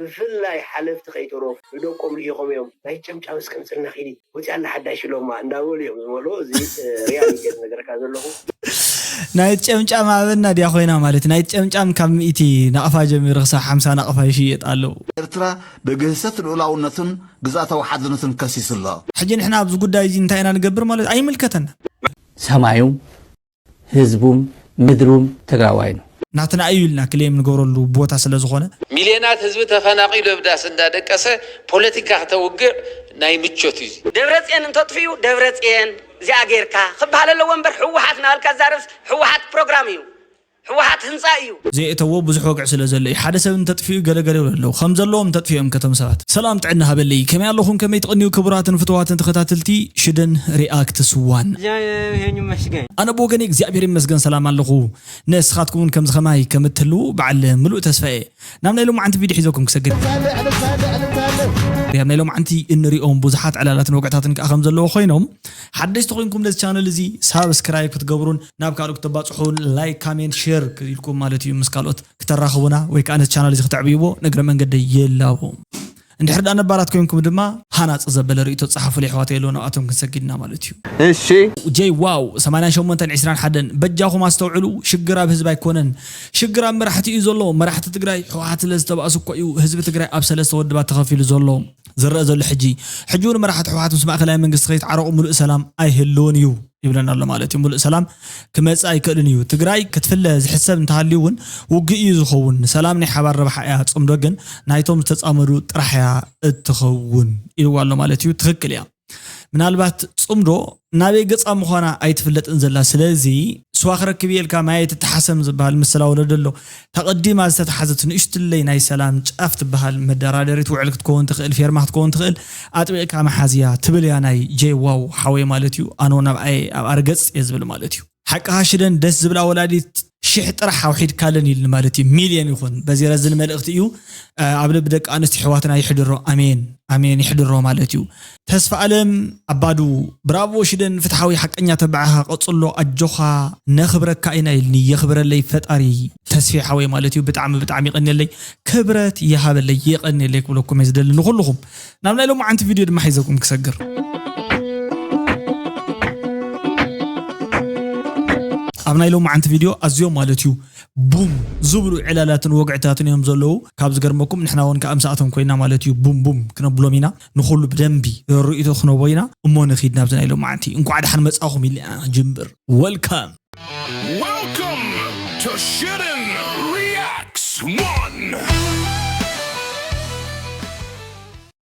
ብፍላይ ሓለፍቲ ከይተረፉ ንደቆም ርኢኾም እዮም። ናይ ጨምጫም እስከምፅልና ኪዲ ወፂኣና ሓዳሽ ኢሎማ እንዳበሉ እዮም ዝመልኡ። እዚ ሪያሊቲ ነገርካ ዘለኹ። ናይ ጨምጫም ኣበና ድያ ኮይና ማለት ናይ ጨምጫም ካብ ሚእቲ ናቕፋ ጀሚሩ ክሳብ ሓምሳ ናቕፋ ይሽየጥ ኣለዉ። ኤርትራ ብግህሰት ልኡላውነቱን ግዝኣታዊ ሓድነቱን ከሲሱ ኣሎ። ሕጂ ንሕና ኣብዚ ጉዳይ እዚ እንታይ ኢና ንገብር ማለት ኣይምልከተና። ሰማዩም ህዝቡም ምድሩም ትግራዋይ ነው። ናትና እዩ ኢልና ክሌም ንገብረሉ ቦታ ስለ ዝኾነ ሚልዮናት ህዝቢ ተፈናቒሉ ኣብ ዳስ እንዳደቀሰ ፖለቲካ ክተውግዕ ናይ ምቾት እዩ። ደብረፅየን እንተጥፍኡ ደብረፅየን እዚኣ ጌርካ ክበሃል ኣለዎ እምበር ህወሓት ናበልካ ዛረብስ ህወሓት ፕሮግራም እዩ። ህወሓት ህንፃ እዩ። ዘየእተዎ ብዙሕ ወግዒ ስለ ዘሎ እዩ። ሓደ ሰብ እንተጥፊኡ ገለገለ ይብሉ ኣለዉ። ከም ዘለዎም እንተጥፊኦም ከተም ሰባት። ሰላም ጥዕና ሃበለይ። ከመይ ኣለኹም? ከመይ ትቕንዩ? ክቡራትን ፍትዋትን ተኸታተልቲ ሽደን ሪኣክትስ ዋን። ይሄን ይመስገን። ኣነ ብወገነይ እግዚኣብሔር ይመስገን ሰላም ኣለኹ። ንስኻትኩም እውን ከምዚ ከማይ ከም እትህልዉ በዓል ምሉእ ተስፋ እየ። ናብ ናይ ሎማዓንቲ ቪድዮ ሒዘኩም ክሰግድ። ኣብ ናይ ሎማዓንቲ እንሪኦም ብዙሓት ዕላላትን ወግዕታትን ከዓ ከም ዘለዎ ኮይኖም ሓደሽቲ ኮይንኩም ነዚ ቻነል እዚ ሳብስክራይብ ክትገብሩን ናብ ካልእ ክትባፅሑን ላይክ ካሜንት ሼር ኢልኩም ማለት እዩ ምስ ካልኦት ክተራኽቡና ወይ ከዓ ነዚ ቻናል እዚ ክተዕብይዎ ንእግረ መንገደይ የላቦ። እንድሕር ዳ ነባራት ኮይንኩም ድማ ሃናፂ ዘበለ ርእቶ ፀሓፉለይ ኣሕዋተይ ኣለዉ ናብኣቶም ክንሰግድና ማለት እዩ። እሺ ጀይ ዋው ሰማንያን ሸሞንተን ዕስራን ሓደን በጃኹም ኣስተውዕሉ። ሽግር ኣብ ህዝቢ ኣይኮነን፣ ሽግር ኣብ መራሕቲ እዩ ዘሎ። መራሕቲ ትግራይ ህወሓት ስለ ዝተባእሱ እኮ እዩ ህዝቢ ትግራይ ኣብ ሰለስተ ወድባት ተኸፊሉ ዘሎ ዝረአ ዘሎ ሕጂ። ሕጂ እውን መራሕቲ ህወሓት ምስ ማእኸላይ መንግስቲ ከይተዓረቑ ሙሉእ ሰላም ኣይህልውን እዩ ይብለና ኣሎ ማለት እዩ። ሙሉእ ሰላም ክመፅእ ኣይክእልን እዩ። ትግራይ ክትፍለ ዝሕሰብ እንተሃልዩ እውን ውግእ እዩ ዝኸውን። ሰላም ናይ ሓባር ረብሓ እያ፣ ፅምዶ ግን ናይቶም ዝተፃመዱ ጥራሕ እያ እትኸውን ኢልዋ ኣሎ ማለት እዩ። ትኽክል እያ። ምናልባት ፅምዶ ናበይ ገፃ ምዃና ኣይትፍለጥን ዘላ። ስለዚ ስዋ ክረክብ እየ ኢልካ ማይ ኣይትተሓሰም ዝበሃል ምስላ ወለዶ ኣሎ። ተቐዲማ ዝተተሓዘት ንእሽትለይ ናይ ሰላም ጫፍ ትበሃል መደራደሪት ውዕል ክትከውን ትኽእል፣ ፌርማ ክትከውን ትኽእል፣ ኣጥቢቕካ መሓዝ እያ ትብል እያ ናይ ጄ ዋው ሓወይ ማለት እዩ። ኣነ እውን ኣብኣየ ኣብኣ ርገፅ እየ ዝብል ማለት እዩ። ሓቅኻ ሽደን ደስ ዝብላ ወላዲት ሽሕ ጥራሕ ኣውሒድካለን ኢልኒ ማለት እዩ። ሚልዮን ይኹን በዚ ረዝን መልእኽቲ እዩ። ኣብ ልቢ ደቂ ኣንስትዮ ኣሕዋትና ይሕድሮ። ኣሜን ኣሜን ይሕድሮ ማለት እዩ። ተስፋ ኣለም ኣባዱ ብራቮ ሽደን ፍትሓዊ ሓቀኛ ተባዕኻ ቀጽሎ ኣጆኻ ነኽብረካ ኢና ኢልኒ። የኽብረለይ ፈጣሪ ተስፌ ሓወይ ማለት እዩ። ብጣዕሚ ብጣዕሚ ይቐንየለይ ክብረት ይሃበለይ የቐንየለይ ክብለኩም እየ ዝደሊ ንኹልኹም። ናብ ናይ ሎማዓንቲ ቪድዮ ድማ ሒዘኩም ክሰግር። ኣብ ናይ ሎማዓንቲ ቪድዮ ኣዝዮም ማለት እዩ ቡም ዝብሉ ዕላላትን ወግዕታትን እዮም ዘለዉ። ካብ ዝገርመኩም ንሕና እውን ከዓ ምሳኣቶም ኮይና ማለት እዩ ቡም ቡም ክነብሎም ኢና። ንኹሉ ብደንቢ ርእይቶ ክነቦ ኢና። እሞ ንኺድ ናብዚ ናይ ሎማዓንቲ። እንኳዕ ደሓን መጻኹም ኢልና ጅምብር። ወልካም Welcome to Shooting Reacts One!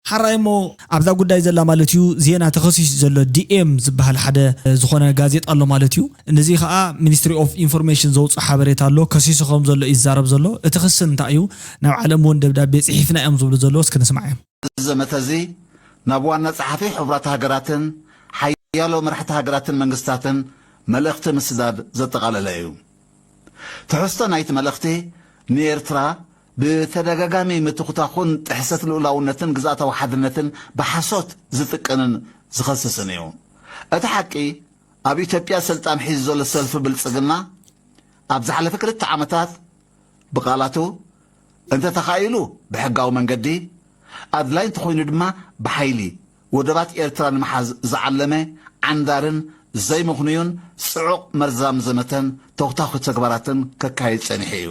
ሓራይ እሞ ኣብዛ ጉዳይ ዘላ ማለት እዩ ዜና ተኸሲሱ ዘሎ ዲኤም ዝበሃል ሓደ ዝኾነ ጋዜጣ ኣሎ ማለት እዩ። ነዚ ከዓ ሚኒስትሪ ኦፍ ኢንፎርሜሽን ዘውፅኦ ሓበሬታ ኣሎ። ከሲሱ ከም ዘሎ እዩ ዝዛረብ ዘሎ። እቲ ክሲ እንታይ እዩ? ናብ ዓለም እውን ደብዳቤ ፅሒፍና እዮም ዝብሉ ዘለዉ። እስኪ ንስማዕ እዮም። እዚ ዘመተ እዚ ናብ ዋና ጸሓፊ ሕቡራት ሃገራትን ሓያሎ መራሕቲ ሃገራትን መንግስታትን መልእኽቲ ምስዳድ ዘጠቓለለ እዩ። ትሕዝቶ ናይቲ መልእኽቲ ንኤርትራ ብተደጋጋሚ ምትኹታኹን ጥሕሰት ልኡላውነትን ግዝኣታዊ ሓድነትን ብሓሶት ዝጥቀንን ዝኸስስን እዩ። እቲ ሓቂ ኣብ ኢትዮጵያ ስልጣን ሒዙ ዘሎ ሰልፊ ብልጽግና ኣብ ዝሓለፈ ክልተ ዓመታት ብቓላቱ እንተተኻኢሉ ብሕጋዊ መንገዲ ኣድላይ እንተኾይኑ ድማ ብሓይሊ ወደባት ኤርትራ ንምሓዝ ዝዓለመ ዓንዳርን ዘይምኽኑዩን ጽዑቕ መርዛም ዘመተን ተውታኺ ተግባራትን ከካይድ ጸኒሑ እዩ።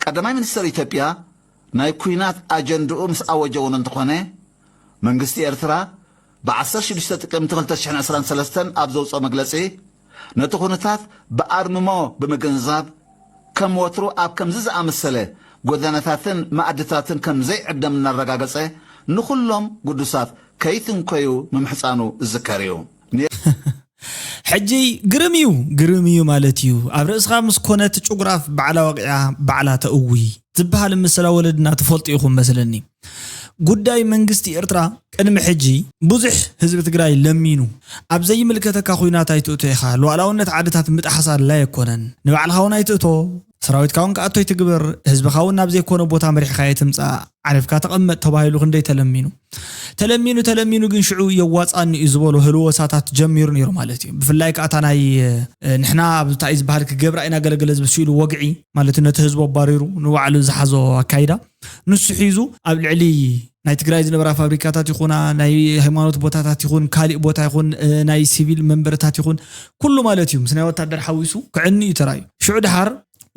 ቀዳማይ ሚኒስተር ኢትዮጵያ ናይ ኲናት ኣጀንድኡ ምስ ኣወጀ እውን እንተኾነ መንግስቲ ኤርትራ ብ ዓሰርተ ሽዱሽተ ጥቅምቲ ክልተ ሽሕን ዕስራን ሰለስተን ኣብ ዘውፅኦ መግለፂ ነቲ ኩነታት ብኣርምሞ ብምግንዛብ ከም ወትሩ ኣብ ከምዚ ዝኣመሰለ ጎደናታትን መኣድታትን ከም ዘይዕደም እናረጋገፀ ንኹሎም ግዱሳት ከይትንኮዩ ምምሕፃኑ ዝዝከር እዩ። ሕጂ ግርም እዩ ግርም እዩ ማለት እዩ። ኣብ ርእስኻ ምስ ኮነት ጭጉራፍ ባዕላ ወቂዓ ባዕላ ተእዊ ዝበሃል ምስላ ወለድና ትፈልጡ ኢኹም መስለኒ። ጉዳይ መንግስቲ ኤርትራ ቅድሚ ሕጂ ብዙሕ ህዝቢ ትግራይ ለሚኑ ኣብ ዘይምልከተካ ኩናት ኣይትእቶ ኢኻ። ሉዓላውነት ዓድታት ምጥሓስ ኣድላይ ኣይኮነን። ንባዕልኻ እውን ኣይትእቶ፣ ሰራዊትካ እውን ክኣቶ ኣይትግበር፣ ህዝብኻ እውን ናብ ዘይኮነ ቦታ መሪሕካ ኣይትምጻእ፣ ዓሪፍካ ተቐመጥ ተባሂሉ ክንደይ ተለሚኑ። ተለሚኑ ተለሚኑ ግን ሽዑ የዋፃኒ እዩ ዝበሎ ህልወሳታት ጀሚሩ ነይሩ ማለት እዩ። ብፍላይ ከዓ እታ ናይ ንሕና ኣብታ እዩ ዝበሃል ክገብራ ኢና ገለገለ ዝብስኢሉ ወግዒ ማለት ነቲ ህዝቡ ኣባሪሩ ንባዕሉ ዝሓዞ ኣካይዳ ንሱ ሒዙ ኣብ ልዕሊ ናይ ትግራይ ዝነበራ ፋብሪካታት ይኹና ናይ ሃይማኖት ቦታታት ይኹን ካሊእ ቦታ ይኹን ናይ ሲቪል መንበርታት ይኹን ኩሉ ማለት እዩ ምስ ናይ ወታደር ሓዊሱ ክዕኒ እዩ ተራእዩ። ሽዑ ድሓር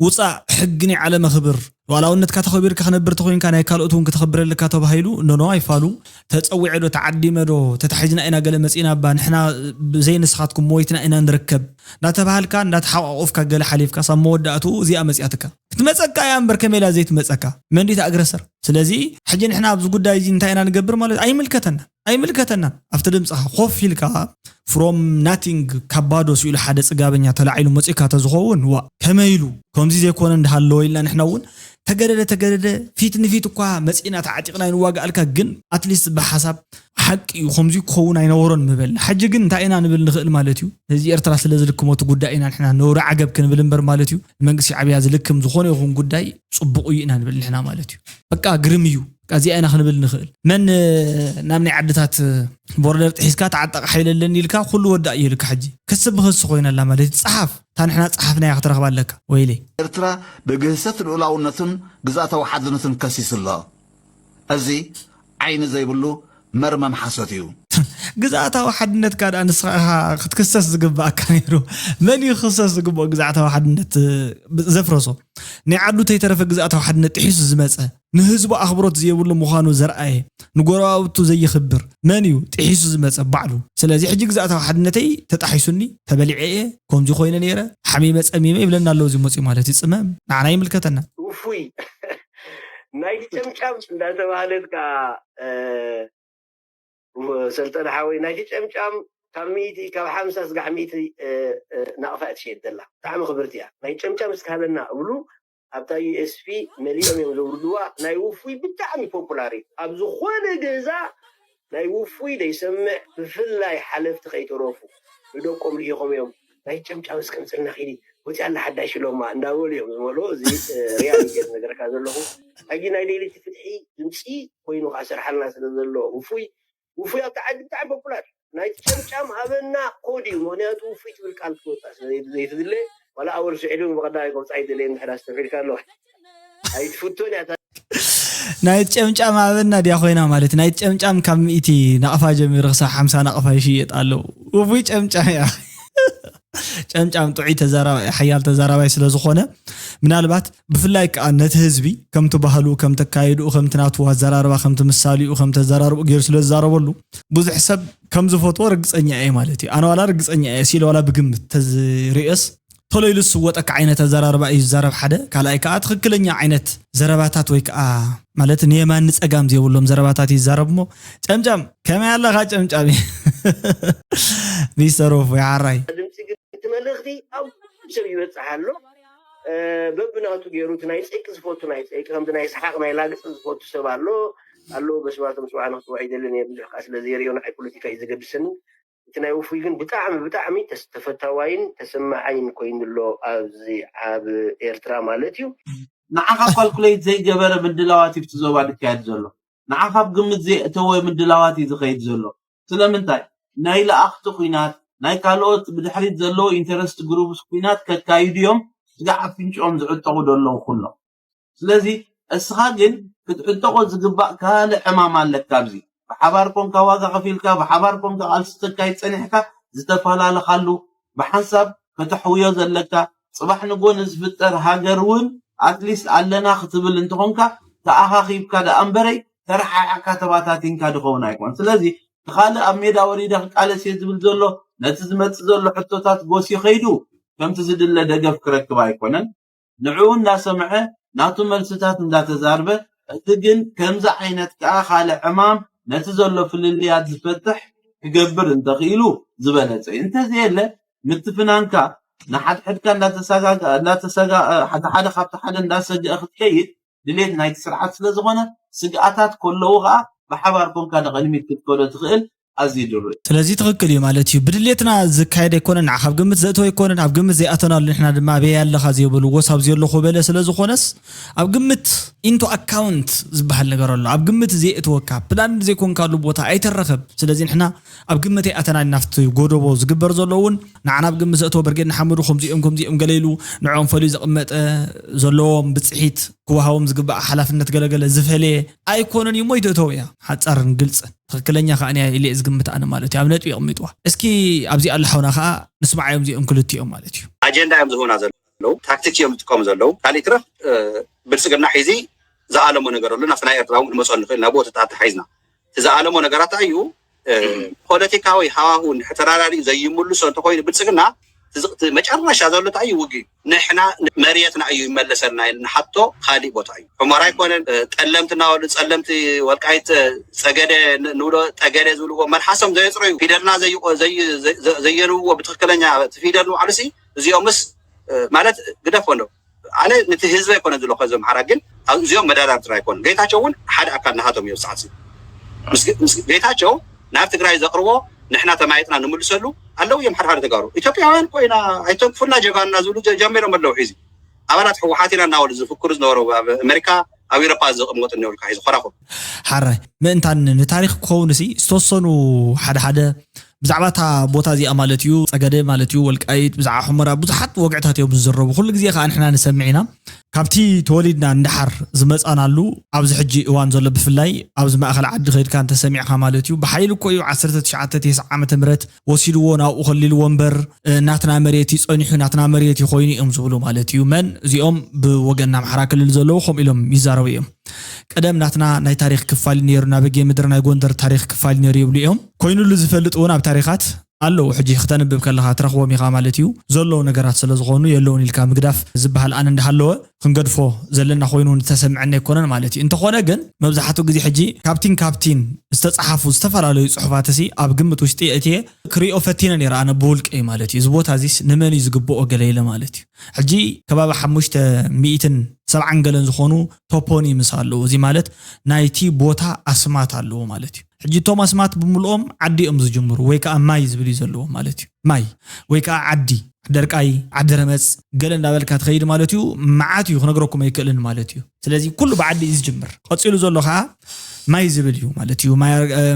ውፃእ ሕጊ ናይ ዓለም ኣኽብር ሉዓላውነትካ ተኸቢርካ ክነብር ተኮይንካ ናይ ካልኦት እውን ክተኸብረልካ ተባሂሉ ኖኖ ኣይፋሉ ተፀዊዐ ዶ ተዓዲመ ዶ ተታሒዝና ኢና ገለ መፂና እባ ንሕና ብዘይ ንስኻትኩም ሞይትና ኢና ንርከብ እንዳተባሃልካ እንዳተሓቋቆፍካ ገለ ሓሊፍካ ሳብ መወዳእትኡ እዚኣ መፂኣትካ ክትመፀካ እያ እምበር ከመይ ኢላ ዘይትመፀካ መን ድዩ ኣግረሰር ስለዚ ሕጂ ንሕና ኣብዚ ጉዳይ እዚ እንታይ ኢና ንገብር ማለት ኣይምልከተና ኣይምልከተናን ኣብቲ ድምፅኻ ኮፍ ኢልካ from nothing ካብ ባዶ ስኢሉ ሓደ ፅጋበኛ ተላዒሉ መፂእካ ተዝኸውን ዋ ከመይ ኢሉ ከምዚ ዘይኮነ እንዳሃለወ ኢልና ንሕና እውን ተገደደ ተገደደ ፊት ንፊት እኳ መፂእና ተዓጢቕና ይንዋጋኣልካ ግን ኣትሊስት ብሓሳብ ሓቂ እዩ ከምዚ ክኸውን ኣይነበሮን ምበልና ሕጂ ግን እንታይ ኢና ንብል ንኽእል ማለት እዩ ህዚ ኤርትራ ስለ ዝልክሞ እቲ ጉዳይ ኢና ንሕና ነውሪ ዓገብ ክንብል እምበር ማለት እዩ ንመንግስቲ ሻዕብያ ዝልክም ዝኾነ ይኹን ጉዳይ ፅቡቕ እዩ ኢና ንብል ንሕና ማለት እዩ በቃ ግርም እዩ እዚኣ ኢና ክንብል ንኽእል መን ናብ ናይ ዓድታት ቦርደር ጥሒስካ ተዓጣቂ ሓይሊ ኣለኒ ኢልካ ኩሉ ወዳእ እዩ ኢልካ ሕጂ ክሲ ብክሲ ኮይና ኣላ ማለት እዩ ፀሓፍ እታ ንሕና ፀሓፍናያ ክትረኽባ ኣለካ ወይለይ ኤርትራ ብግህሰት ልኡላውነቱን ግዝኣታዊ ሓድነቱን ከሲሱ ኣሎ። እዚ ዓይኒ ዘይብሉ መርመም ሓሶት እዩ። ግዝኣታዊ ሓድነትካ ደኣ ንስኻ ኢኻ ክትክሰስ ዝግባኣካ ነይሩ። መን እዩ ክኽሰስ ዝግብኦ ግዝኣታዊ ሓድነት ዘፍረሶ? ናይ ዓዱ ተይተረፈ ግዝኣታዊ ሓድነት ጥሒሱ ዝመጸ፣ ንህዝቡ ኣኽብሮት ዘየብሉ ምዃኑ ዘርኣየ፣ ንጎረባብቱ ዘየኽብር መን እዩ ጥሒሱ ዝመጸ? ባዕሉ። ስለዚ ሕጂ ግዝኣታዊ ሓድነተይ ተጣሒሱኒ፣ ተበሊዐ እየ፣ ከምዚ ኮይነ ነይረ፣ ሓሚመ ጸሚመ ይብለና ኣሎ እዚ መጺኡ ማለት እዩ። ጽመም ንዓና ይምልከተና። ውፉይ ናይቲ ጨምጫም እንዳተባህለት ከኣ ሰልጠነ ሓወይ ናይቲ ጨምጫም ካብ ሚእቲ ካብ ሓምሳ ስጋዕ ሚእቲ ናቕፋ እትሸየጥ ዘላ ብጣዕሚ ክብርቲ እያ። ናይ ጨምጫም እስካበና እብሉ ኣብታ ዩኤስፒ መሊኦም እዮም ዘውርድዋ። ናይ ውፉይ ብጣዕሚ ፖፑላር እዩ። ኣብ ዝኾነ ገዛ ናይ ውፉይ ደይሰምዕ ብፍላይ ሓለፍቲ ከይተረፉ ንደቆም ርኢኾም እዮም ናይ ጨምጫም እስከምፅልና ኪዲ ወፂኣላ ሓዳሽ ኢሎማ እንዳበሉ እዮም ዝመልኦ። እዚ ሪያሊቲ ነገርካ ዘለኹ ሕጂ ናይ ሌሊቲ ፍትሒ ድምፂ ኮይኑ ከዓ ሰርሓልና ስለ ዘሎ ውፉይ ውፉይ ኣብቲ ዓዲ ብጣዕሚ ፖፑላር ናይቲ ጨምጫም ሃበና ኮድ እዩ። ምክንያቱ ውፉይ ትብል ቃል ክትወፃእ ስለ ዘይትድለ ዋላ ኣወል ስዒድ እውን ብቀዳማይ ከውፃእ ኣይደለየ ምሕዳስ ተፊልካ ኣለዋ ኣይትፍቶን እያ። ናይ ጨምጫም ኣበና ድያ ኮይና ማለት ናይ ጨምጫም ካብ ሚእቲ ናቕፋ ጀሚሩ ክሳብ ሓምሳ ናቕፋ ይሽየጥ ኣሎ። ውፉይ ጨምጫም እያ። ጨምጫም ጥዑይ ተዛራባይ ሓያል ተዛራባይ ስለ ዝኾነ ምናልባት ብፍላይ ከዓ ነቲ ህዝቢ ከምቲ ባህሉ ከምቲ ኣካይድኡ ከምቲ ናቱ ኣዘራርባ ከምቲ ምሳሊኡ ከምቲ ኣዘራርብኡ ገይሩ ስለ ዝዛረበሉ ብዙሕ ሰብ ከም ዝፈትዎ ርግፀኛ እየ ማለት እዩ። ኣነ ዋላ ርግፀኛ እየ ሲለ ዋላ ብግምት ተዝርእዮስ ቶሎ ኢሉ ዝስወጠካ ዓይነት ኣዘራርባ እዩ ዝዛረብ ሓደ ካልኣይ ከዓ ትኽክለኛ ዓይነት ዘረባታት ወይ ከዓ ማለት ንየማን ንፀጋም ዘይብሎም ዘረባታት እዩ ዝዛረብ እሞ ጨምጫም ከመይ ኣለኻ ጨምጫም ሚስተር ወፎ ይሓራይ ድምፂ ግን እቲ መልእኽቲ ኣብ ሰብ ይበፅሕ ኣሎ በብናቱ ገይሩ እቲ ናይ ፀይቂ ዝፈቱ ናይ ፀይቂ ከምቲ ናይ ሰሓቅ ናይ ላግፂ ዝፈቱ ሰብ ኣሎ ኣሎ በስማቶም ፅዋዕ ንክፅዋዕ ይደልን እየ ብዙሕ ከዓ ስለ ዘይሪኦ ንዓይ ፖለቲካ እዩ ዘገድሰኒ እቲ ናይ ውፉይ ግን ብጣዕሚ ብጣዕሚ ተፈታዋይን ተሰማዓይን ኮይኑ ኣሎ ኣብዚ ኣብ ኤርትራ ማለት እዩ። ንዓኻ ካልኩሌት ዘይገበረ ምድላዋት እዩ ኣብቲ ዞባ ዝካየድ ዘሎ። ንዓኻ ኣብ ግምት ዘየእተወ ምድላዋት እዩ ዝኸይድ ዘሎ። ስለምንታይ? ናይ ለኣኽቲ ኲናት፣ ናይ ካልኦት ብድሕሪት ዘለዉ ኢንተረስት ግሩፕስ ኲናት ከካይዱ እዮም ስጋዕ ኣፍንጭኦም ዝዕጠቑ ዘለዉ ኩሎም። ስለዚ እስኻ ግን ክትዕጠቖ ዝግባእ ካልእ ዕማም ኣለካ ኣብዚ። ብሓባር ኮንካ ዋጋ ከፊልካ፣ ብሓባር ኮንካ ቃልሲ ተካይድ ጸኒሕካ፣ ዝተፈላለኻሉ፣ ብሓንሳብ ከተሕውዮ ዘለካ፣ ጽባሕ ንጎ ንዝፍጠር ሃገር እውን ኣትሊስት ኣለና ክትብል እንተኾንካ፣ ተኣኻኺብካ ደኣ እምበረይ ተረሓሒቕካ ተባታቲንካ ዝኸውን ኣይኮን። ስለዚ እቲ ካልእ ኣብ ሜዳ ወሪደ ክቃለስ እየ ዝብል ዘሎ፣ ነቲ ዝመጽእ ዘሎ ሕቶታት ጎስዩ ከይዱ ከምቲ ዝድለ ደገፍ ክረክብ ኣይኮነን። ንዕኡ እንዳሰምዐ ናቱ መልስታት እንዳተዛርበ እቲ ግን ከምዚ ዓይነት ከኣ ካልእ ዕማም ነቲ ዘሎ ፍልልያት ዝፈትሕ ክገብር እንተኽኢሉ ዝበለጸ እዩ። እንተዘየለ ምትፍናንካ ንሓድሕድካ እንዳተሰጋገ እንዳተሰጋ ሓደ ሓደ ካብቲ ሓደ እንዳሰግአ ክትከይድ ድሌት ናይቲ ስርዓት ስለ ዝኾነ ስግኣታት ከለዉ ከኣ ብሓባር ኮንካ ንቕድሚት ክትከዶ ትኽእል ኣዝዩ ድሩዕ። ስለዚ ትኽክል እዩ ማለት እዩ። ብድሌትና ዝካየድ ኣይኮነን፣ ንዓኻ ኣብ ግምት ዘእተወ ኣይኮነን። ኣብ ግምት ዘይኣተናሉ ንሕና ድማ ኣበይ ኣለኻ ዘይበልዎ ሳብ ዘለኹ በለ ስለ ዝኾነስ ኣብ ግምት into account ዝበሃል ነገር ኣሎ። ኣብ ግምት ዘየእተወካ ፕላን ዘይኮንካሉ ቦታ ኣይተረኸብ። ስለዚ ንሕና ኣብ ግምት ኣይኣተናን። ናብቲ ጎደቦ ዝግበር ዘሎ እውን ንዓና ኣብ ግምት ዘእተወ ብርጌድ ንሓመዱ ከምዚኦም ከምዚኦም ገለ ኢሉ ንዕኦም ፈልዩ ዘቕመጠ ዘለዎም ብፅሒት ክወሃቦም ዝግባእ ሓላፍነት ገለገለ ዝፈለየ ኣይኮነን እዩ እሞ ይትእተው እያ። ሓፃርን ግልፅን ትኽክለኛ ከዓ እያ ኢለ እየ ዝግምት ኣነ ማለት እዩ። ኣብ ነጥቢ የቕሚጥዋ። እስኪ ኣብዚኣ ኣለሓውና ከዓ ንስማዓዮም እዚኦም ክልቲኦም ማለት እዩ። ኣጀንዳ እዮም ዝህቡና ዘለዉ፣ ታክቲክ እዮም ዝጥቀሙ ዘለዉ። ካሊእ ትረፍ ብልፅግና ሒዚ ዝኣለሞ ነገር ኣሎ። ናብቲ ናይ ኤርትራ እውን ክንመፅኦ ንኽእል ናብ ቦታታት ተሓይዝና እቲ ዝኣለሞ ነገራት እዩ። ፖለቲካዊ ሃዋሁ ተራዳዲኡ ዘይምልሶ እንተኮይኑ ብልፅግና መጨረሻ ዘሎ እንታይ እዩ ውግእ እዩ። ንሕና መሬትና እዩ ይመለሰልና ኢል ንሓቶ ካሊእ ቦታ እዩ። ሑመራ ኣይኮነን፣ ጠለምቲ እናበሉ ጸለምቲ ወልቃይት ጸገደ ንብሎ፣ ጠገደ ዝብልዎ መልሓሶም ዘየጽረዩ፣ ፊደልና ዘየንብዎ ብትኽክለኛ ፊደል ንባዕሉሲ እዚኦምስ ማለት ግደፎ እንዶ ኣነ ነቲ ህዝቢ ኣይኮነ ዝለኮ ዘምሓራ ግን እዚኦም መዳዳርትና ኣይኮኑ። ጌታቸው እውን ሓደ ኣካል ናሃቶም እዮም ሰዓት ጌታቸው ናብ ትግራይ ዘቕርቦ ንሕና ተማይጥና ንምልሰሉ ኣለዉ እዮም። ሓደ ሓደ ተጋሩ ኢትዮጵያውያን ኮይና ኣይተንክፉልና ጀጋኑና ዝብሉ ጀሚሮም ኣለዉ። ሒዚ ኣባላት ህወሓት ኢና እናበሉ ዝፍክሩ ዝነበሩ ኣብ ኣሜሪካ ኣብ ኤሮፓ ዝቕመጡ እኒኦ ኢልካ ሒዚ ኮራኹም ሓራይ ምእንታን ንታሪኽ ክኸውን ሲ ዝተወሰኑ ሓደ ሓደ ብዛዕባ እታ ቦታ እዚኣ ማለት እዩ ጸገደ ማለት እዩ ወልቃይት ብዛዕባ ሑመራ ብዙሓት ወግዕታት እዮም ዝዝረቡ። ኩሉ ግዜ ከዓ ንሕና ንሰምዕ ኢና። ካብቲ ተወሊድና ንደሓር ዝመጻናሉ ኣብዚ ሕጂ እዋን ዘሎ ብፍላይ ኣብዚ ማእኸል ዓዲ ከይድካ እንተሰሚዕካ ማለት እዩ ብሓይሊ እኮ እዩ ዓሰርተ ትሽዓተ ተስዓ ዓመተ ምህረት ወሲድዎ ናብኡ ከሊልዎ እምበር ናትና መሬት እዩ ጸኒሑ ናትና መሬት እዩ ኮይኑ እዮም ዝብሉ ማለት እዩ። መን እዚኦም ብወገን ኣምሓራ ክልል ዘለዉ ከምኡ ኢሎም ይዛረቡ እዮም። ቀደም ናትና ናይ ታሪኽ ክፋል ነይሩ ናበጌ ምድር ናይ ጎንደር ታሪኽ ክፋል ነይሩ ይብሉ እዮም። ኮይኑሉ ዝፈልጥ እውን ኣብ ታሪኻት ኣለዉ ሕጂ ክተንብብ ከለኻ ትረኽቦም ኢኻ ማለት እዩ። ዘለዉ ነገራት ስለ ዝኾኑ የለውን ኢልካ ምግዳፍ ዝበሃል ኣነ እንዳሃለወ ክንገድፎ ዘለና ኮይኑ ንተሰምዐና ኣይኮነን ማለት እዩ። እንተኾነ ግን መብዛሕትኡ ግዜ ሕጂ ካብቲን ካብቲን ዝተፃሓፉ ዝተፈላለዩ ፅሑፋት ሲ ኣብ ግምት ውሽጢ እትየ ክሪኦ ፈቲነ ነይረ ኣነ ብውልቀይ ማለት እዩ። እዚ ቦታ እዚስ ንመን እዩ ዝግብኦ ገለ ኢለ ማለት እዩ። ሕጂ ከባቢ ሓሙሽተ ሚእትን ሰብዓን ገለን ዝኾኑ ቶፖኒምስ ኣለዉ። እዚ ማለት ናይቲ ቦታ ኣስማት ኣለዉ ማለት እዩ። ሕጂ እቶም ኣስማት ብምልኦም ዓዲ እዮም ዝጅምሩ ወይ ከዓ ማይ ዝብል እዩ ዘለዎ ማለት እዩ። ማይ ወይ ከዓ ዓዲ ደርቃይ ዓዲ ረመፅ ገለ እንዳበልካ ትኸይድ ማለት እዩ። መዓት እዩ ክነግረኩም ኣይክእልን ማለት እዩ። ስለዚ ኩሉ ብዓዲ እዩ ዝጅምር። ቀፂሉ ዘሎ ከዓ ማይ ዝብል እዩ ማለት እዩ።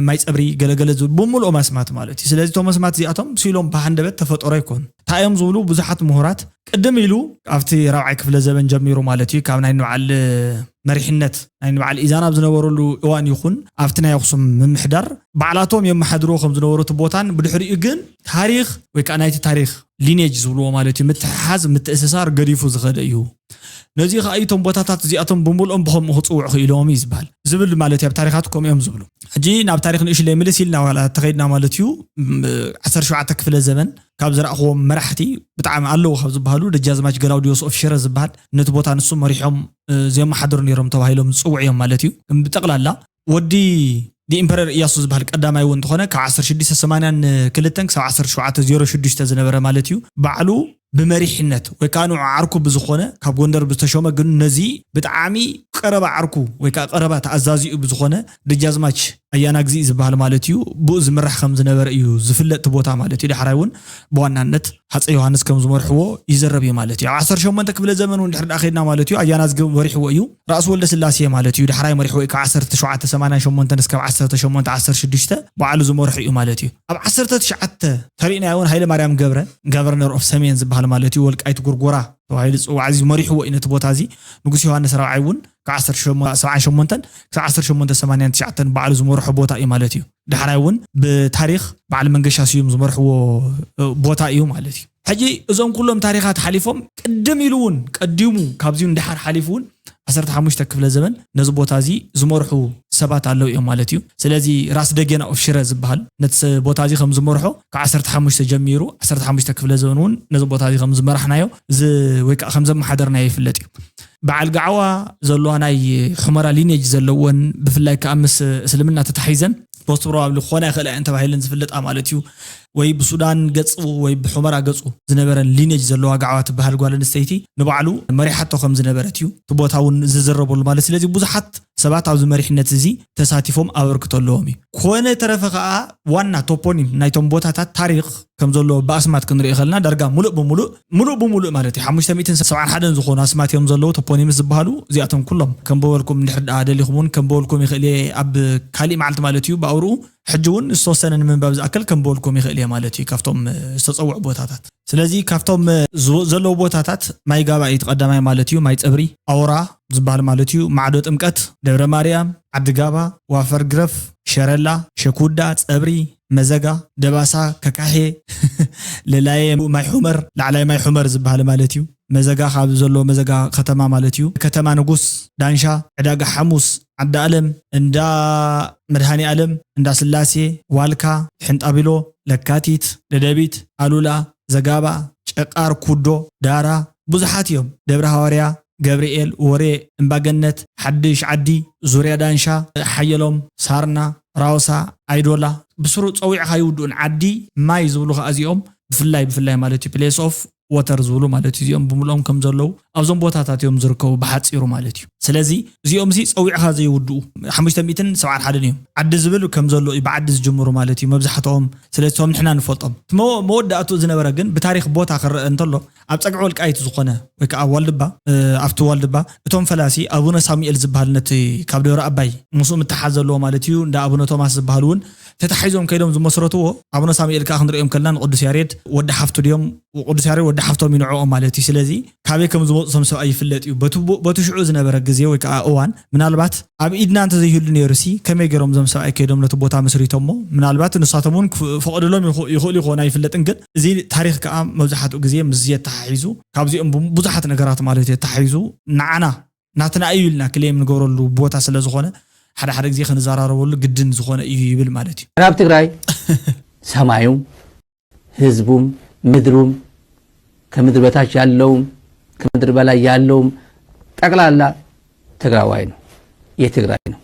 ማይ ፀብሪ ገለገለ ዝብል ብምልኦም ኣስማት ማለት እዩ። ስለዚ እቶም ኣስማት እዚኣቶም ስኢሎም ብሃንደበት ተፈጠሮ ኣይኮኑ። እንታይ እዮም ዝብሉ ብዙሓት ምሁራት ቅድም ኢሉ ኣብቲ ራብዓይ ክፍለ ዘበን ጀሚሩ ማለት እዩ ካብ ናይ ንበዓል መሪሕነት ናይ ንበዓል ኢዛና ኣብ ዝነበረሉ እዋን ይኹን ኣብቲ ናይ ኣኽሱም ምምሕዳር ባዕላቶም የመሓድርዎ ከም ዝነበሩ እቲ ቦታን ብድሕሪኡ ግን ታሪኽ ወይ ከዓ ናይቲ ታሪኽ ሊኔጅ ዝብልዎ ማለት እዩ ምትሕሓዝ ምትእስሳር ገዲፉ ዝኸደ እዩ። ነዚ ከዓ እቶም ቦታታት እዚኣቶም ብምልኦም ብኸምኡ ክፅውዑ ክኢሎም እዩ ዝበሃል ዝብል ማለት እዩ። ኣብ ታሪኻት ከምኡ እዮም ዝብሉ። ሕጂ ናብ ታሪኽ ንእሽለይ ምልስ ኢልና ዋላ ተኸይድና ማለት እዩ ዓሰርተ ሸውዓተ ክፍለ ዘበን ካብ ዝረእኽዎም መራሕቲ ብጣዕሚ ኣለዉ ካብ ዝበሃሉ ደጃዝማች ገላውዲዮስ ኦፍ ሽረ ዝበሃል ነቲ ቦታ ንሱ መሪሖም ዘመሓድሩ ነይሮም ተባሂሎም ዝፅውዑ እዮም ማለት እዩ። ብጠቕላላ ወዲ ኢምፐረር እያሱ ዝበሃል ቀዳማይ እውን እንተኾነ ካብ ዓሰርተ ሽዱሽተ ሰማንያን ክልተን ክሳብ ዓሰርተ ሸውዓተ ዜሮ ሽዱሽተ ዝነበረ ማለት እዩ ባዕሉ ብመሪሕነት ወይ ከዓ ንዑ ዓርኩ ብዝኾነ ካብ ጎንደር ብዝተሾመ ግን ነዚ ብጣዕሚ ቀረባ ዓርኩ ወይ ከዓ ቀረባ ተኣዛዚኡ ብዝኾነ ደጃዝማች ኣያና ግዜ ዝበሃል ማለት እዩ ብኡ ዝምራሕ ከም ዝነበረ እዩ ዝፍለጥ እቲ ቦታ ማለት እዩ። ዳሕራይ እውን ብዋናነት ሃፀ ዮሃንስ ከም ዝመርሕዎ ይዘረብ እዩ ማለት እዩ። ኣብ ዓሰርተ ሸሞንተ ክፍለ ዘመን እውን ድሕሪ ዳኣ ከድና ማለት እዩ ኣያና ዝገብ መሪሕዎ እዩ። ራእሲ ወልደ ስላሴ ማለት እዩ ዳሕራይ መሪሕዎ እዩ ካብ ዓሰርተ ሸውዓተ ሰማንያን ሸሞንተ እስካብ ዓሰርተ ሸሞንተ ዓሰርተ ሽዱሽተ ባዕሉ ዝመርሑ እዩ ማለት እዩ። ኣብ ዓሰርተ ትሽዓተ ተሪእናዮ እውን ሃይለ ማርያም ገብረ ጋቨርነር ኦፍ ሰሜን ዝበሃል ማለት እዩ ወልቃይት ጉርጎራ ተባሂሉ ዝፅዋዕ እዚ መሪሕዎ እዩ ነቲ ቦታ እዚ። ንጉስ ዮሃንስ ራብዓይ እውን ካብ ዓሰርተ ሸሞንተ ሰብዓን ሸሞንተን ክሳብ ዓሰርተ ሸሞንተ ሰማንያን ትሽዓተን ባዕሉ ዝመርሖ ቦታ እዩ ማለት እዩ። ዳሕራይ እውን ብታሪኽ በዓል መንገሻ ስዩም ዝመርሕዎ ቦታ እዩ ማለት እዩ። ሕጂ እዞም ኩሎም ታሪኻት ሓሊፎም ቅድም ኢሉ እውን ቀዲሙ ካብዚኡ ንደሓር ሓሊፉ እውን ዓሰርተ ሓሙሽተ ክፍለ ዘበን ነዚ ቦታ እዚ ዝመርሑ ሰባት ኣለዉ እዮም ማለት እዩ። ስለዚ ራስ ደጌና ኦፍ ሽረ ዝበሃል ነቲ ቦታ እዚ ከም ዝመርሖ ካብ ዓሰርተ ሓሙሽተ ጀሚሩ ዓሰርተ ሓሙሽተ ክፍለ ዘበን እውን ነዚ ቦታ እዚ ከም ዝመራሕናዮ ወይ ከዓ ከም ዘመሓደርናዮ ይፍለጥ እዩ። በዓል ጋዕዋ ዘለዋ ናይ ሑመራ ሊኔጅ ዘለወን ብፍላይ ከዓ ምስ እስልምና ተታሒዘን ፖስት ፕሮባብሊ ክኾና ይኽእላ እየን ተባሂለን ዝፍለጣ ማለት እዩ። ወይ ብሱዳን ገፁ ወይ ብሑመራ ገፁ ዝነበረን ሊኔጅ ዘለዋ ጋዕዋ ትበሃል ጓል ኣንስተይቲ ንባዕሉ መሪሓቶ ከም ዝነበረት እዩ እቲ ቦታ እውን ዝዝረበሉ ማለት። ስለዚ ብዙሓት ሰባት ኣብዚ መሪሕነት እዚ ተሳቲፎም ኣበርክቶ ኣለዎም እዩ። ኮነ ተረፈ ከዓ ዋና ቶፖኒም ናይቶም ቦታታት ታሪኽ ከም ዘሎ ብኣስማት ክንርኢ ከለና ዳርጋ ሙሉእ ብሙሉእ ሙሉእ ብሙሉእ ማለት እዩ ሓሙሽተ ሚእትን ሰብዓን ሓደን ዝኾኑ ኣስማት እዮም ዘለዉ ቶፖኒምስ ዝበሃሉ። እዚኣቶም ኩሎም ከም በበልኩም እንድሕር ደኣ ደሊኹም እውን ከም በበልኩም ይኽእል እየ ኣብ ካሊእ መዓልቲ ማለት እዩ ብኣውርኡ ሕጂ እውን ዝተወሰነ ንምንባብ ዝኣክል ከም በበልኩም ይኽእል እየ ማለት እዩ ካብቶም ዝተፀውዑ ቦታታት። ስለዚ ካብቶም ዝ- ዘለዉ ቦታታት ማይ ጋባ እዩ እቲ ቀዳማይ ማለት እዩ። ማይ ፀብሪ ኣውራ ዝበሃል ማለት እዩ። ማዕዶ ጥምቀት፣ ደብረ ማርያም፣ ዓዲ ጋባ፣ ዋፈር ግረፍ፣ ሸረላ፣ ሸኩዳ፣ ፀብሪ፣ መዘጋ፣ ደባሳ፣ ከካሄ፣ ለላየ፣ ማይ ሑመር፣ ላዕላይ ማይ ሑመር ዝበሃል ማለት እዩ። መዘጋ ካብ ዘሎ መዘጋ ከተማ ማለት እዩ። ከተማ ንጉስ፣ ዳንሻ፣ ዕዳጋ ሓሙስ፣ ዓዲ ኣለም፣ እንዳ መድሃኒ ኣለም፣ እንዳ ስላሴ፣ ዋልካ፣ ሕንጣቢሎ፣ ለካቲት፣ ደደቢት፣ ኣሉላ፣ ዘጋባ፣ ጨቃር፣ ኩዶ፣ ዳራ ብዙሓት እዮም። ደብረ ሃዋርያ፣ ገብርኤል፣ ወሬ፣ እምባገነት፣ ሓድሽ ዓዲ፣ ዙርያ ዳንሻ፣ ሓየሎም፣ ሳርና፣ ራውሳ፣ ኣይዶላ ብስሩ ፀዊዕኻ ይውድኡን ዓዲ ማይ ዝብሉ ከዓ እዚኦም ብፍላይ ብፍላይ ማለት እዩ place of water ዝብሉ ማለት እዩ እዚኦም ብምልኦም ከም ዘለዉ ኣብዞም ቦታታት እዮም ዝርከቡ ብሓፂሩ ማለት እዩ። ስለዚ እዚኦም እዚ ፀዊዕኻ ዘይውድኡ ሓሙሽተ ሚእትን ሰብዓን ሓደን እዮም ዓዲ ዝብል ከም ዘሎ እዩ ብዓዲ ዝጅምሩ ማለት እዩ መብዛሕትኦም። ስለዚ እቶም ንሕና ንፈልጦም እቲ መወ- መወዳእትኡ ዝነበረ ግን ብታሪክ ቦታ ክረአ እንተሎ ኣብ ፀግዒ ወልቃይት ዝኾነ ወይ ከዓ ዋልድባ ኣብቲ ዋልድባ እቶም ፈላሲ ኣቡነ ሳሙኤል ዝበሃል ነቲ ካብ ደብረ ኣባይ ምስኡ ምትሓዝ ዘለዎ ማለት እዩ እንዳ ኣቡነ ቶማስ ዝበሃል እውን ተታሒዞም ከይዶም ዝመስረትዎ ኣቡነ ሳሙኤል ከዓ ክንሪኦም ከለና ንቅዱስ ያሬድ ወዲ ሓፍቱ ድዮም ቅዱስ ያሬድ ወዲ ሓፍቶም ይንዕኦም ማለት እዩ። ስለዚ ካበይ ከም ዝመፁ እቶም ሰብኣይ ይፍለጥ እዩ። በቲ ቦ- በቲ ሽዑ ዝነበረ ግዜ ወይ ከዓ እዋን ምናልባት ኣብ ኢድና እንተዘይህሉ ነይሩ ሲ ከመይ ገይሮም እዞም ሰብኣይ ከይዶም ነቲ ቦታ መስሪቶሞ ምናልባት ንሳቶም እውን ክፍ- ፈቐድሎም ይኹ- ይኽእሉ ይኾን ኣይፍለጥን። ግን እዚ ታሪክ ከዓ መብዛሕትኡ ግዜ ምስ የተሓሒዙ ካብዚኦም ቡ- ብዙሓት ነገራት ማለት እዩ ተሓሒዙ ንዓና ናትና እዩ ኢልና ክሌም ንገብረሉ ቦታ ስለ ዝኾነ ሓደ ሓደ ግዜ ክንዘራረበሉ ግድን ዝኾነ እዩ ይብል ማለት እዩ። ምዕራብ ትግራይ ሰማዩም ህዝቡም ምድሩም ከምድር በታች ያለውም ከምድር በላይ ያለውም ጠቅላላ ትግራዋይ ነው፣ የትግራይ ነው።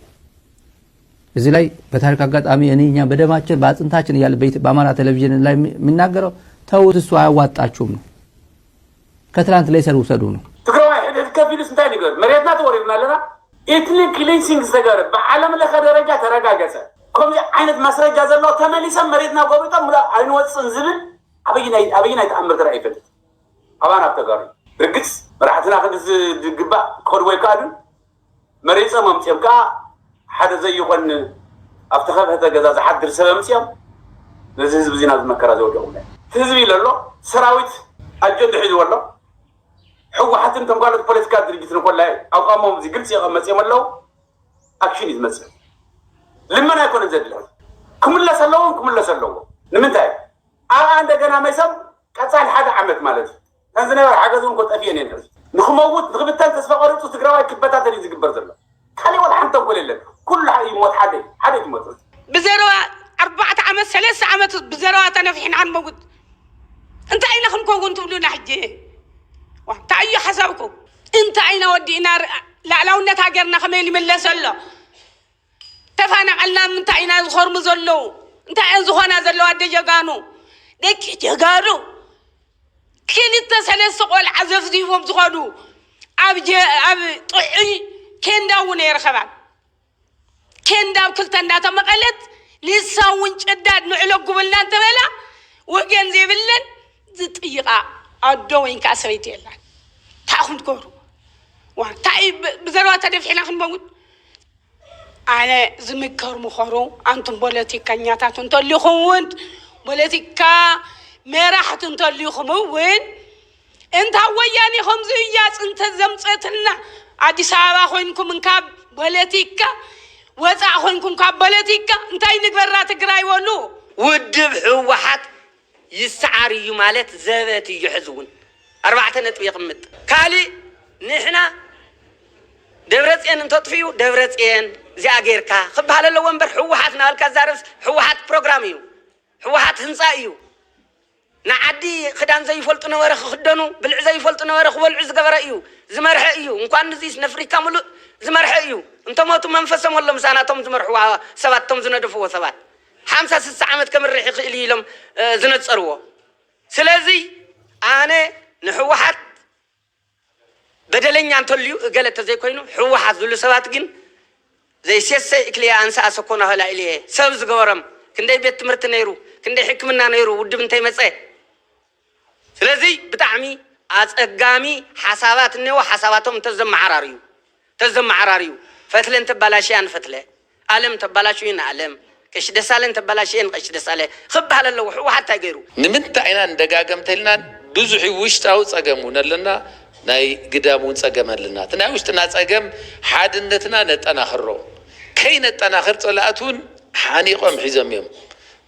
እዚህ ላይ በታሪክ አጋጣሚ እኔ እኛ በደማችን በአጥንታችን እያለ በኢት- በአማራ ቴሌቪዥን ላይ የሚ- የሚናገረው ተውት፣ እሱ አያዋጣችሁም ነው። ከትላንት ሌሰን ውሰዱ ነው። ትግራዋይ ሕድሕድ ከፊሉስ እንታይ ንገር መሬትና ተወሪርና ኣለና። ኤትኒክ ክሊንሲንግ ዝተገበረ ብዓለም ለኸ ደረጃ ተረጋገፀ። ከምዚ ዓይነት ማስረጃ ዘለዎ ተመሊሰም መሬትና ጎቢጦም ምላ ኣይንወፅን ዝብል ኣበይናይ ኣበይናይ ተኣምር ተረኣ ይፈልጥ። ኣባና ኣብ ተጋሩ ርግፅ መራሕትና ክንዲ ዝግባእ ክኸድዎ ይከኣሉን መሪፆም ኣምፅኦም ከዓ ሓደ ዘይኾን ኣብ ተኸፍሐተ ገዛ ዝሓድር ሰብ ኣምፅኦም ነዚ ህዝቢ እዚ ናብዚ መከራ ዘወደቑ እቲ ህዝቢ ኢለ ኣሎ። ሰራዊት ኣጀንዳ ሒዝዎ ኣሎ። ህወሓትን ከም ካልኦት ፖለቲካ ድርጅትን ኮላይ ኣቋሞም እዚ ግልፂ የቐመፅዮም ኣለዉ። ኣክሽን እዩ ዝመፅእ። ልመና ኣይኮነን ዘድሊ ሕዚ ክምለስ ኣለዎም ክምለስ ኣለዎ። ንምንታይ ኣብኣ እንደገና መይሶም ቀፃሊ ሓደ ዓመት ማለት እዩ እተን ዝነበረ ሓገዝ እውን ኮጠፍየን እየን ሕዚ ንክመውት ንክብተን ተስፋ ቆሪፁ ትግራዋይ ክበታተን እዩ ዝግበር ዘሎ። ካሊእ ወላ ሓንቲ ተንኮል የለን። ኩሉ ይሞት ሓደ ሓደ ይሞት። ብዘረባ ኣርባዕተ ዓመት ሰለስተ ዓመት ብዘረባ ተነፊሕና ክንመውት እንታይ ኢና ክንከውን ትብሉና ሕጂ እንታይ እዩ ሓሳብኩም እንታይ ኢና ወዲእና ላዕላውነት ሃገርና ከመይ ይምለስ ኣሎ ተፋናቐልና ምንታይ ኢና ዝኸርሙ ዘለዉ እንታይ እየን ዝኾና ዘለዋ ኣደ ጀጋኑ ደቂ ጀጋኑ ክልተ ሰለስተ ቆልዓ ዘፍዚፎም ዝኸዱ ኣብ ጀ- ኣብ ጥዑይ ኬንዳ እውን ኣይረኸባን ኬንዳ ኣብ ክልተ እንዳተመቐለት ንሳ እውን ጭዳድ ንዕሎ ጉብልና እንተበላ ወገን ዘይብለን ዝጥይቓ ኣዶ ወይ ከዓ ሰበይቲ የላን እንታይ ኢኹም ትገብሩ ዋ እንታይ ብ- ብዘረባ ተደፊሕና ክንመውት ኣነ ዝምከር ምኸሩ ኣንቱም ፖለቲከኛታት እንተሊኹም እውን ፖለቲካ መራሕቲ እንተሊኹም እውን እንታ ወያኔ ከምዚ እያ ፅንተት ዘምፀትልና ኣዲስ ኣበባ ኮይንኩም እንካብ ፖለቲካ ወፃእ ኮይንኩም ካብ ፖለቲካ እንታይ ንግበራ ትግራይ በሉ ውድብ ህወሓት ይሰዓር እዩ ማለት ዘበት እዩ ሕዚ እውን ኣርባዕተ ነጥቢ የቕምጥ። ካሊእ ንሕና ደብረፅየን እንተጥፍኡ ደብረፅየን እዚኣ ጌርካ ክበሃል ኣለዎ እምበር ህወሓት ናበልካ ዛረብስ ህወሓት ፕሮግራም እዩ። ህወሓት ህንፃ እዩ። ንዓዲ ክዳን ዘይፈልጡ ነበረ ክኽደኑ፣ ብልዒ ዘይፈልጡ ነበረ ክበልዑ ዝገበረ እዩ። ዝመርሐ እዩ። እንኳን ንዚስ ነፍሪካ ሙሉእ ዝመርሐ እዩ። እንተሞቱ መንፈሶም ኣሎ ምሳና እቶም ዝመርሕዋ ሰባት እቶም ዝነደፍዎ ሰባት ሓምሳ ስሳ ዓመት ከምርሕ ይኽእል እዩ ኢሎም ዝነፀርዎ። ስለዚ ኣነ ንህወሓት በደለኛ እንተልዩ እገለ ተዘይኮይኑ ህወሓት ዝብሉ ሰባት ግን ዘይሴሰይ እክልያ ኣንሳ ኣሰኮና ኸላ ኢልየ ሰብ ዝገበሮም ክንደይ ቤት ትምህርቲ ነይሩ፣ ክንደይ ሕክምና ነይሩ ውድብ እንተይመፀ። ስለዚ ብጣዕሚ ኣፀጋሚ ሓሳባት እኒዎ። ሓሳባቶም እንተዘመዓራርዩ እንተዘመዓራርዩ ፈትለ እንተባላሽያ ንፈትለ፣ ኣለም እንተባላሽዩ ንኣለም፣ ቀሺ ደሳለ እንተባላሽየ ንቀሺ ደሳለ ክበሃል ኣለዎ። ህወሓት እንታይ ገይሩ? ንምንታይ ኢና ንደጋገም ተልና? ብዙሕ ውሽጣዊ ፀገም እውን ኣለና፣ ናይ ግዳም እውን ፀገም ኣለና። እቲ ናይ ውሽጥና ፀገም ሓድነትና ነጠናኽሮ። ከይነጠናኽር ፀላእት እውን ሓኒቆም ሒዞም እዮም።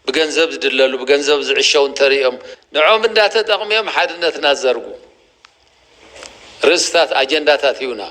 ብገንዘብ ዝድለሉ፣ ብገንዘብ ዝዕሸው እንተሪኦም ንዖም እንዳተጠቕሙ እዮም ሓድነትና ዝዘርጉ። ርእስታት ኣጀንዳታት ይሁና።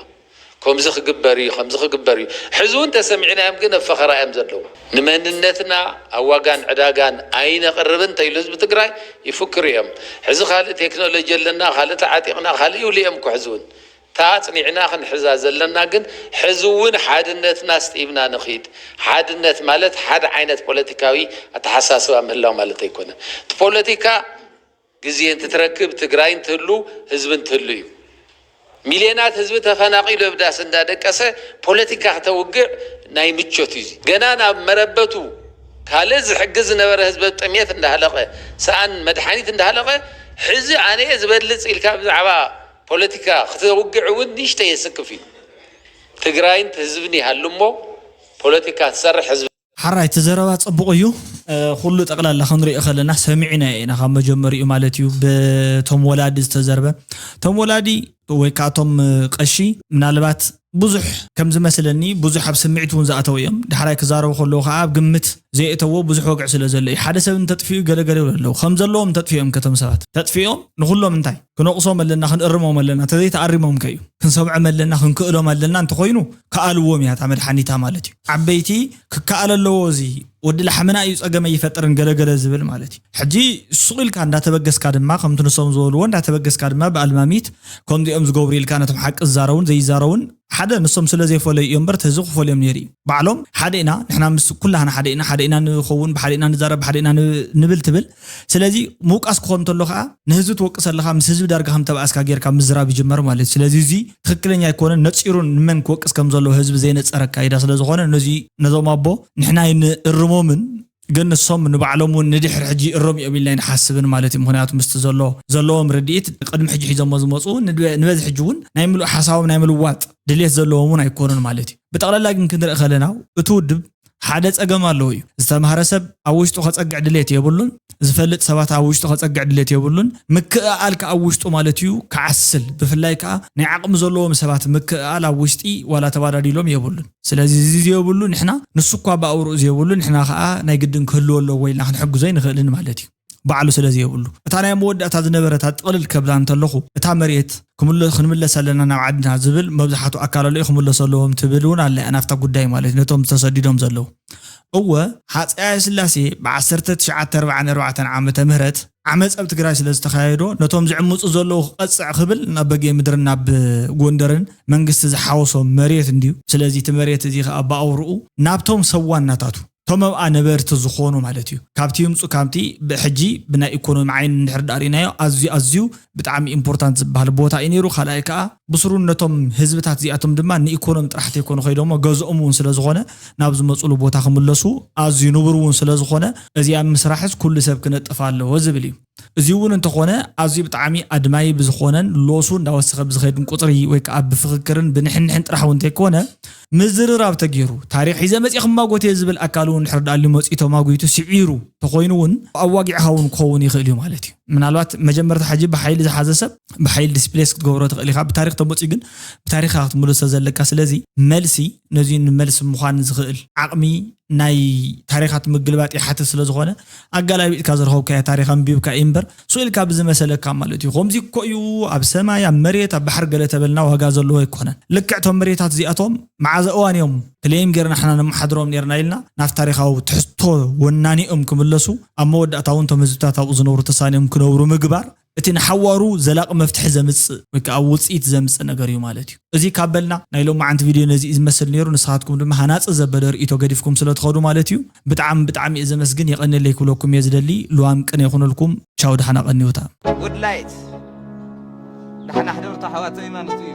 ከምዚ ክግበር እዩ፣ ከምዚ ክግበር እዩ። ሕዚ እውን ተሰሚዕናዮም ግን ኣብ ፈኸራ እዮም ዘለዉ። ንመንነትና ኣብ ዋጋን ዕዳጋን ኣይነቕርብን እንተኢሉ ህዝቢ ትግራይ ይፍክሩ እዮም። ሕዚ ካልእ ቴክኖሎጂ ኣለና፣ ካልእ ተዓጢቕና፣ ካልእ ይብሉ እዮም እኮ። ሕዚ እውን እታ ኣጽኒዕና ክንሕዛ ዘለና ግን ሕዚ እውን ሓድነትና ኣስጢምና ንኺድ። ሓድነት ማለት ሓደ ዓይነት ፖለቲካዊ ኣተሓሳስባ ምህላው ማለት ኣይኮነን። እቲ ፖለቲካ ግዜ እንትትረክብ ትግራይ እንትህሉ ህዝቢ እንትህሉ እዩ። ሚልዮናት ህዝቢ ተፈናቒሉ ኣብ ዳስ እንዳደቀሰ ፖለቲካ ክተውግዕ ናይ ምቾት እዩ። ገና ናብ መረበቱ ካልእ ዝሕግዝ ዝነበረ ህዝቢ ኣብ ጥሜት እንዳሃለቐ፣ ሰኣን መድሓኒት እንዳሃለቐ፣ ሕዚ ኣነ እየ ዝበልፅ ኢልካ ብዛዕባ ፖለቲካ ክተውግዕ እውን ንእሽተይ የስክፍ እዩ። ትግራይን ህዝብን ይሃሉ እሞ ፖለቲካ ትሰርሕ ህዝቢ። ሓራይ እቲ ዘረባ ጽቡቕ እዩ። እ፣ ኩሉ ጠቕላላ ክንሪኦ ከለና ሰሚዕና ኢና ካብ መጀመሪኡ ማለት እዩ። ብቶም ወላዲ ዝተዘርበ፣ እቶም ወላዲ ወይ ከዓ እቶም፣ እ፣ ቀሺ ምናልባት ብዙሕ ከም ዝመስለኒ ብዙሕ ኣብ ስምዒት እውን ዝኣተው እዮም። ዳሕራይ ክዛረቡ ከለዉ ከዓ ኣብ ግምት ዘየእተዎ ብዙሕ ወግዒ ስለ ዘሎ እዩ። ሓደ ሰብ እንተጥፊኡ ገለ ገለ ይብሉ ኣለዉ። ከም ዘለዎም እንተጥፊኦም ከቶም ሰባት ተጥፊኦም ንኹሎም እንታይ ክነቕሶም ኣለና፣ ክንእርሞም ኣለና። እንተዘይተኣሪሞም ከ እዩ ክንሰምዖም ኣለና፣ ክንክእሎም ኣለና። እንተኾይኑ ከኣልዎም እያ እታ መድሓኒታ ማለት እዩ። ዓበይቲ ክከኣል ኣለዎ፣ እዚ ወዲ ላሕምና እዩ ጸገመ ይፈጥርን ገለገለ ዝብል ማለት እዩ። ሕጂ ሱቕ ኢልካ እንዳተበገስካ ድማ ከምቲ ንሶም ዝበልዎ እንዳተበገስካ ድማ ብኣልማሚት ከምዚኦም ዝገብሩ ኢልካ ነቶም ሓቂ ዝዛረቡን ዘይዛረቡን ሓደ ንሶም ስለ ዘይፈለዩ እዮም እምበር እቲ ህዝቢ ክፈልዮም ነይሩ እዩ። ባዕሎም ሓደ ኢና ንሕና ምስ ኩላህና ሓደ ኢና፣ ሓደ ኢና ንኸውን፣ ብሓደ ኢና ንዛረብ፣ ብሓደ ኢና ን-፣ ንብል ትብል። ስለዚ ምውቃስ ክኾን እንተሎ ከዓ ንህዝቢ ትወቅስ ኣለኻ፣ ምስ ህዝቢ ዳርጋ ከም ተባእስካ ጌርካ ምዝራብ ይጅመር ማለት እዩ። ስለዚ እዚ ትኽክለኛ ኣይኮነን። ነጺሩ ንመን ክወቅስ ከም ዘለዎ ህዝቢ ዘይነጸረ ኣካይዳ ስለ ዝኾነ ነዚ ነዞም ኣቦ ንሕና ኣይንእርሞምን፣ ግን ንሶም ንባዕሎም እውን ንድሕሪ ሕጂ ይእረሙ እዮም ኢልና ኣይንሓስብን ማለት እዩ። ምኽንያቱ ምስቲ ዘሎ ዘለዎም ርድኢት ቅድሚ ሕጂ ሒዞሞ ዝመፁ ንበ-፣ ንበዝሒ ሕጂ እውን ናይ ምሉእ ሓሳቦም ናይ ምልዋጥ ድሌት ዘለዎም እውን ኣይኮኑን ማለት እዩ። ብጠቕላላ ግን ክንርኢ ከለና እቲ ውድብ ሓደ ጸገም ኣለዎ እዩ። ዝተማህረ ሰብ ኣብ ውሽጡ ከጸግዕ ድሌት የብሉን። ዝፈልጥ ሰባት ኣብ ውሽጡ ከጸግዕ ድሌት የብሉን። ምክእኣል ከኣ ኣብ ውሽጡ ማለት እዩ ክዓስል፣ ብፍላይ ከኣ ናይ ዓቕሚ ዘለዎም ሰባት ምክእኣል ኣብ ውሽጢ ዋላ ተባዳዲሎም የብሉን። ስለዚ እዚ ዘየብሉ ንሕና፣ ንሱ እኳ ብኣውርኡ ዘየብሉ ንሕና ከኣ ናይ ግድን ክህልዎ ኣለዎ ኢልና ክንሕግዞ ኣይንኽእልን ማለት እዩ። ባዕሉ ስለ ዘየብሉ። እታ ናይ መወዳእታ ዝነበረት ጥቕልል ከብላ እንተለኹ፣ እታ መሬት ክምለ-፣ ክንምለስ ኣለና ናብ ዓድና ዝብል መብዛሕትኡ ኣካላሉ እዩ ክምለሱ ኣለዎም ትብል እውን ኣላ እያ ናብታ ጉዳይ ማለት እዩ፣ ነቶም ተሰዲዶም ዘለዉ። እወ፣ ሃፀይ ሃይለስላሴ ብ ዓሰርተ ትሽዓተ ኣርባዓን ኣርባዕተን ዓመተ ምህረት ዓመፅ ኣብ ትግራይ ስለ ዝተኻየዶ፣ ነቶም ዝዕምፁ ዘለዉ ክቐፅዕ ክብል ናብ በጌ ምድርን ናብ ጎንደርን መንግስቲ ዝሓወሶ መሬት እንድዩ። ስለዚ እቲ መሬት እዚ ከዓ ብኣውርኡ ናብቶም ሰብ ዋናታቱ፣ እቶም ኣብኣ ነበርቲ ዝኾኑ ማለት እዩ። ካብቲ ይምፁ፣ ካብቲ ብሕጂ ብናይ ኢኮኖሚ ዓይኒ እንድሕር ዳኣ ርኢናዮ፣ ኣዝዩ፣ ኣዝዩ ብጣዕሚ ኢምፖርታንት ዝበሃል ቦታ እዩ ነይሩ። ካልኣይ ከዓ ብስሩ ነቶም ህዝብታት እዚኣቶም ድማ ንኢኮኖሚ ጥራሕ ተይኮኑ ከይዶሞ ገዝኦም እውን ስለ ዝኾነ፣ ናብ ዝመፁሉ ቦታ ክምለሱ ኣዝዩ ንቡር እውን ስለ ዝኾነ፣ እዚ ኣብ ምስራሕስ ኩሉ ሰብ ክነጥፍ ኣለዎ ዝብል እዩ። እዚ እውን እንተኾነ፣ ኣዝዩ ብጣዕሚ ኣድማዪ ብዝኾነን ሎሱ እንዳወሰኸ ብዝኸይድን ቁፅሪ ወይ ከዓ ብፍክክርን ብንሕንሕን ጥራሕ እውን እንተይኮነ፣ ምዝርራብ ተገይሩ፣ ታሪኽ ሒዘ መፂእ ክማጎት እየ ዝብል ኣካል እውን እንድሕር ደኣ መፂኡ ተማጒቱ ስዒሩ ተኾይኑ እውን ኣዋጊዕኻ እውን ክኸውን ይኽእል እዩ ማለት እዩ። ምናልባት መጀመርታ ሕጂ ብሓይሊ ዝሓዘ ሰብ ብሓይሊ ዲስፕሌስ ክትገብሮ ትኽእል ኢኻ። ብታሪኽ ተመፂኡ ግን ብታሪኽ ኢኻ ክትምልሶ ዘለካ። ስለዚ መልሲ ነዚ ንመልሲ ምዃን ዝኽእል ዓቕሚ ናይ ታሪኻት ምግልባጥ ይሓትት ስለ ዝኾነ፣ ኣጋላቢጥካ ዝረኸብካዮ ታሪኽ ኣንቢብካ እዩ እምበር፣ ስቕ ኢልካ ብዝመሰለካ ማለት እዩ። ከምዚ እኮ እዩ፣ ኣብ ሰማይ፣ ኣብ መሬት፣ ኣብ ባሕሪ ገለ ተበልና ዋጋ ዘለዎ ኣይኮነን። ልክዕ እቶም መሬታት እዚኣቶም መዓዘ እዋን እዮም ክሌም ጌርና ንሕና ነመሓድሮም ኔርና ኢልና ናብ ታሪኻዊ ትሕዝቶ ወናኒኦም ክምለሱ፣ ኣብ መወዳእታ እውን እቶም ህዝብታት ኣብኡ ዝነብሩ ተሳንዮም ክነብሩ ምግባር፣ እቲ ንሓዋሩ ዘላቒ መፍትሒ ዘምጽእ ወይ ከዓ ውጽኢት ዘምጽእ ነገር እዩ ማለት እዩ። እዚ ካብ በልና፣ ናይ ሎማዓንቲ ቪድዮ ነዚ እዩ ዝመስል ነይሩ። ንስኻትኩም ድማ ሃናጺ ዘበለ ርእይቶ ገዲፍኩም ስለ ትኸዱ ማለት እዩ። ብጣዕሚ፣ ብጣዕሚ እየ ዘመስግን፣ የቐንየለይ ክብለኩም እየ ዝደሊ። ልዋም ቅነ ይኹነልኩም። ቻው፣ ደሓና ቀንዩታ። ጉድ ላይት፣ ደሓና ሕደሩ፣ ኣሕዋተይ ማለት እዩ።